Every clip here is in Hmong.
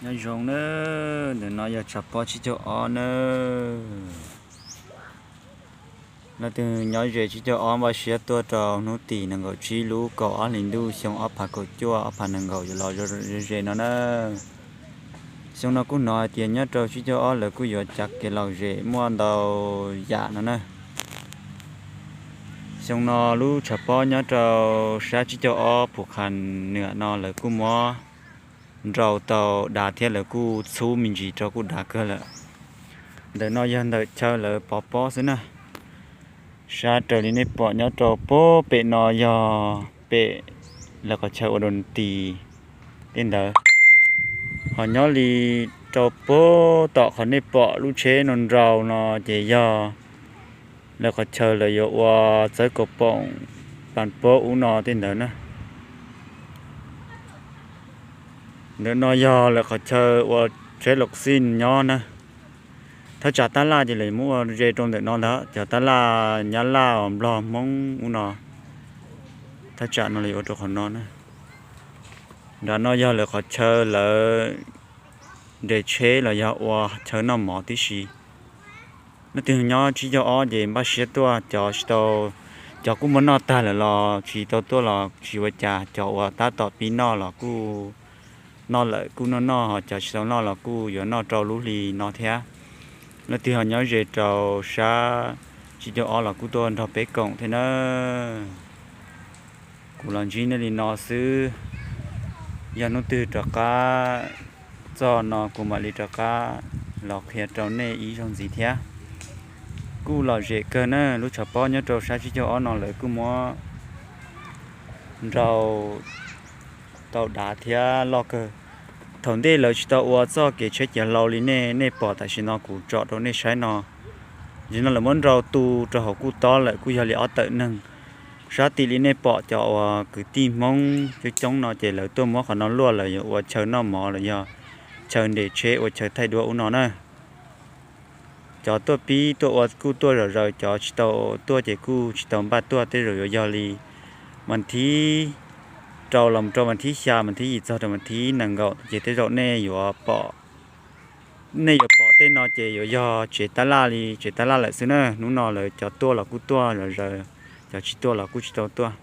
Nyob zoo nawb, ntawm no yog tshav pob tsib caug ob nawb. Leej twg nyob ze tsib caug ob npaj siab tuaj rau hnub tim nees nkaum tsib lub kaum ob hlis ntuj xyoo ob phav kaum cuaj ob phav nees nkaum yuav los ze no na. Xyoo no kuj hnov hais tias nyob rau tsib caug ob lawv kuj yuav cav kev lom zem muaj ntau yam no na. Xyoo no lub tshav pob nyob rau sab tsib caug ob Phu Khas Nwam no lawv kuj muab nrau tau dav thiab lawv kuj txhub me ntsis rau kuj dav kawg lawm. Ntawm no yog ntawm chaw lawv pov pob xwb na. Sab raws li nej pom nyob rau pem no yog pem lawv qhov chaw ua doo tis tej ntawd. Ho nyob li rau pem tom qhov nej pom lub tsheb no nrau no ces yog lawv qhov chaw lawv yuav ua txawb kaus poom pas pob ub no tej ntawd na. Ntawm no yog lawv qhov chaw ua tsheb lom xij nyob na. Thaj tsam tab laj ces lawv muab ua ze rau ntawm no ntag, cov tab laj Nyab Laj, Nplog, Hmoob ub no. Thaj tsam no lawv yuav ua rau qhov no na. Nram no yog lawv qhov chaw lawv nres tsheb los yog ua chaw noj mov tib si. Leej twg nyob tsib caug ob ces npaj siab tuaj, cov tsis tau, cov kuj muab noj tag lawm los tsis tau tuaj los tsis ua cas, cov uas tab tom pib noj los kuj noj lawm kuj noj noj, ho cov tsis tau noj los kuj yuav noj rau lub hli no thiab. Leej twg ho nyob ze rau sab tsib caug ob los kuj tuaj nrog peb koom thiab na. Kuv los ntsib nej li no xwb, yog hnub twg rov qab txog no kuv mam li rov qab los qhia rau nej ib zaug ntxiv thiab. Kuj lom zem kawg na, lub tshav pob nyob rau sab tsib caug ob no lawv kuj muab nrau tau dav thiab loj kawg. Thaum ntej lawv tsis tau ua txoj kev tsheb ciav hlau li nej, nej pom tam sim no kuv tsom rau nej saib no. Tam sim no lawv muab nrau tu rau hauv kuj tob lawm kuj yog li ob tawm neeg. Sab tim li nej pom cov uas kwv tij Hmoob coob coob no ces lawv tuaj muab qhov no luaj lawv yuav ua chaw noj mov los yog chaw nres tsheb ua chaw thaij duab ub no na. Cov tuaj pib tuaj ua kuj tuaj zom zaws, cov tsis tau tuaj ces kuj tsis tau npaj tuaj, tej zaum yuav yog li mas thib rau los rau mas thib xya, mas thib yim txog rau mas thib nees nkaum ces tej zaum nej yuav pom, nej yuav pom tej no ces yuav yog tsev tab laj li tsev tab laj lawm xwb na. Hnub no lawv cov tuaj los kuj tuaj zom zaws, cov tsis tuaj los kuj tsis tau tuaj.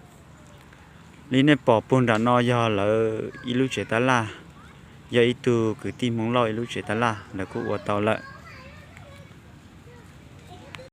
Li nej pom puag nram no yog lawv ib lub tsev tab laj, yog ib tug kwv tij Hmoob Lauj ib lub tsev tab laj lawv kuj ua tau lawm.